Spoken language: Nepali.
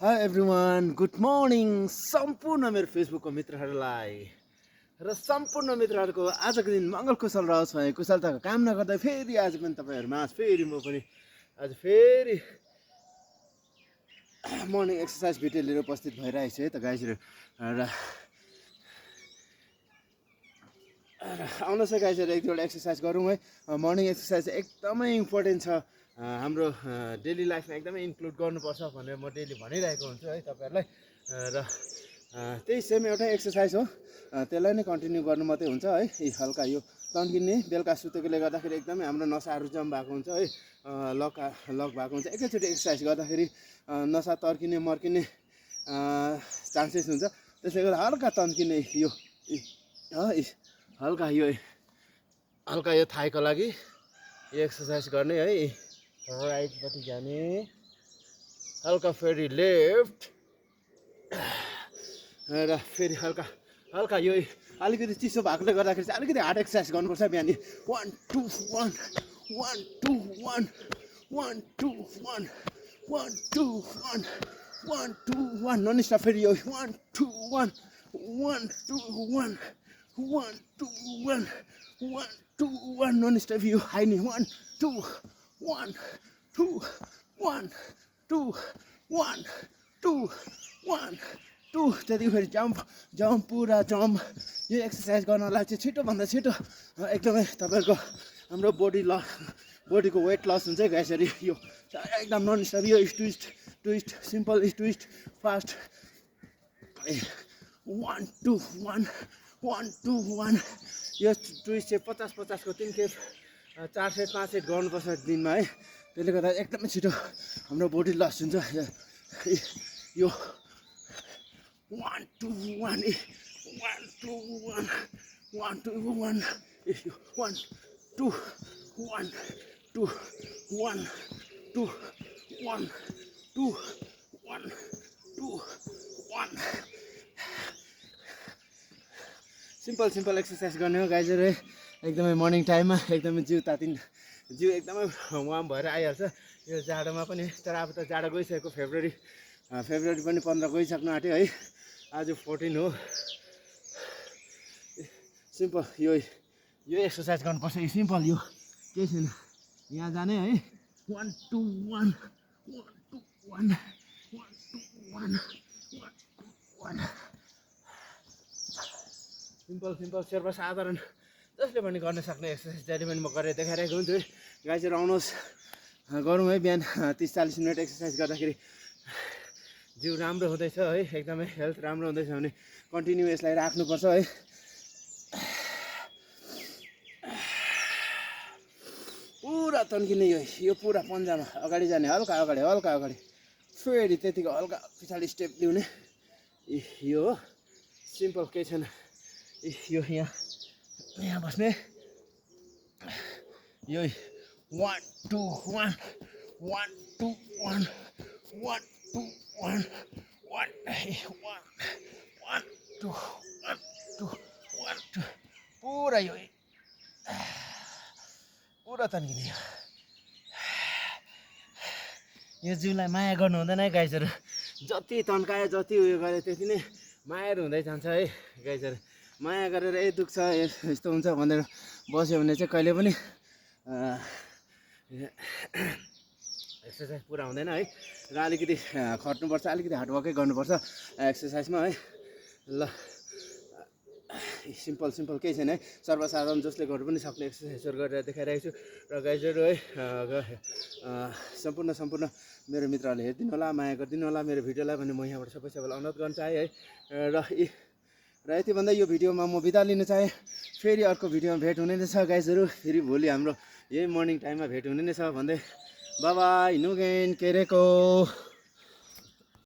हाई एभ्रिवान, गुड मर्निङ सम्पूर्ण मेरो फेसबुकको मित्रहरूलाई र सम्पूर्ण मित्रहरूको आजको दिन मङ्गल कुशल रहोस् भने कुशलताको कामना गर्दै फेरि आज पनि तपाईँहरूमा फेरि म पनि आज फेरि मर्निङ एक्सर्साइज भिडियो लिएर उपस्थित भइरहेको छु है त गाइजहरू र आउनुहोस् है गाइजहरू एक दुईवटा एक्सर्साइज गरौँ है। मर्निङ एक्सर्साइज एकदमै इम्पोर्टेन्ट छ, हाम्रो डेली लाइफमा एकदमै इन्क्लुड गर्नुपर्छ भनेर म डेली भनिरहेको हुन्छु है तपाईँहरूलाई। र त्यही सेम एउटा एक्सर्साइज हो, त्यसलाई नै कन्टिन्यू गर्नु मात्रै हुन्छ है। हल्का यो तन्किने बेलुका सुतेकोले गर्दाखेरि एकदमै हाम्रो नसाहरू जम भएको हुन्छ है, लक भएको हुन्छ। एकैचोटि एक्सर्साइज गर्दाखेरि नसा तर्किने मर्किने चान्सेस हुन्छ, त्यसले गर्दा हल्का तन्किने यो हल्का यो थाइको लागि यो एक्सर्साइज गर्ने है। राइटपट्टि जाने, हल्का फेरि लेफ्ट र फेरि हल्का यो अलिकति चिसो भएकोले गर्दाखेरि चाहिँ अलिकति हार्ड एक्सर्साइज गर्नुपर्छ बिहान। 1 2 1 1 2 1 1 2 1 1 2 1 1 2 1 नन स्टप। फेरि यो 1 2 1 1 2 1 1 2 1 1 2 1 नन स्टप। यो हाई नि 1 2 1 2 1 2 1 2 1 2। त्यतिखेर फेरि जम्प पुरा जम्प। यो एक्सर्साइज गर्नलाई चाहिँ छिटोभन्दा छिटो एकदमै तपाईँहरूको हाम्रो बोडीको वेट लस हुन्छ है गाइसरी। यो एकदम नन स्टप, यो ट्विस्ट सिम्पल ट्विस्ट फास्ट। 1 2 1 1 2 1। यो ट्विस्ट चाहिँ 50 को 3 खेप 4 सेट 5 सेट गर्नुपर्छ दिनमा है। त्यसले गर्दा एकदमै छिटो हाम्रो बोडी लस हुन्छ। यो 1 2 1 1 2 1 1 2 1 1 2 1 2 1 2 1 2 1 2 1। सिम्पल एक्सर्साइज गर्ने हो गाइजहरू है, एकदमै मर्निङ टाइममा एकदमै जिउ एकदमै वार्म भएर आइहाल्छ यो जाडोमा पनि। तर अब त जाडो गइसकेको, फेब्रुअरी पनि 15 गइसक्नु आँट्यो है, आज 14 हो। सिम्पल यो एक्सर्साइज गर्नुपर्छ। यो सिम्पल, यो केही छैन, यहाँ जाने है। 1 2 1 1 2 1 1 2 1 1 2 1। सिम्पल सर्वसाधारण जसले पनि गर्न सक्ने एक्सर्साइज जहिले पनि म गरेर देखाइरहेको हुन्छु है। गाइजहरू आउनुहोस् गरौँ है। बिहान 30-40 मिनट एक्सर्साइज गर्दाखेरि जिउ राम्रो हुँदैछ है, एकदमै हेल्थ राम्रो हुँदैछ भने कन्टिन्यू यसलाई राख्नुपर्छ है। पुरा तन्किने यो पुरा पन्जामा अगाडि जाने, हल्का अगाडि फेरि त्यतिको हल्का पछाडि स्टेप लिउने। यो हो सिम्पल, केही छैन। यो यहाँ बस्ने। यो 1 2 1 1 2 1 1 2 1 1 1 2 1 2 1 2। पुरा यो पुरा तन्किने। यो जिउलाई माया गर्नु हुँदैन है गाइजहरू, जति तन्कायो जति उयो गरे त्यति नै मायाहरू हुँदै जान्छ है गाइजहरू। माया गरेर दुख्छ यस्तो हुन्छ भनेर बस्यो भने चाहिँ कहिले पनि एक्सर्साइज पुरा हुँदैन है। र अलिकति खट्नुपर्छ, अलिकति हार्डवर्कै गर्नुपर्छ एक्सर्साइजमा है। ल सिम्पल केही छैन है, सर्वसाधारण जसले गर्नु पनि सक्ने एक्सर्साइजहरू गरेर देखाइरहेको छु। र गाइजहरू है सम्पूर्ण मेरो मित्रहरूले हेरिदिनु होला, माया गरिदिनु होला मेरो भिडियोलाई भने म यहाँबाट सबैलाई अनुरोध गर्न चाहेँ है। र यति भन्दा यो भिडियोमा म बिदा लिन चाहेँ। फेरि अर्को भिडियोमा भेट हुने नै छ गाइजहरू। फेरि भोलि हाम्रो यही मर्निङ टाइममा भेट हुने नै छ भन्दै बाबाई नुगेन केरेको।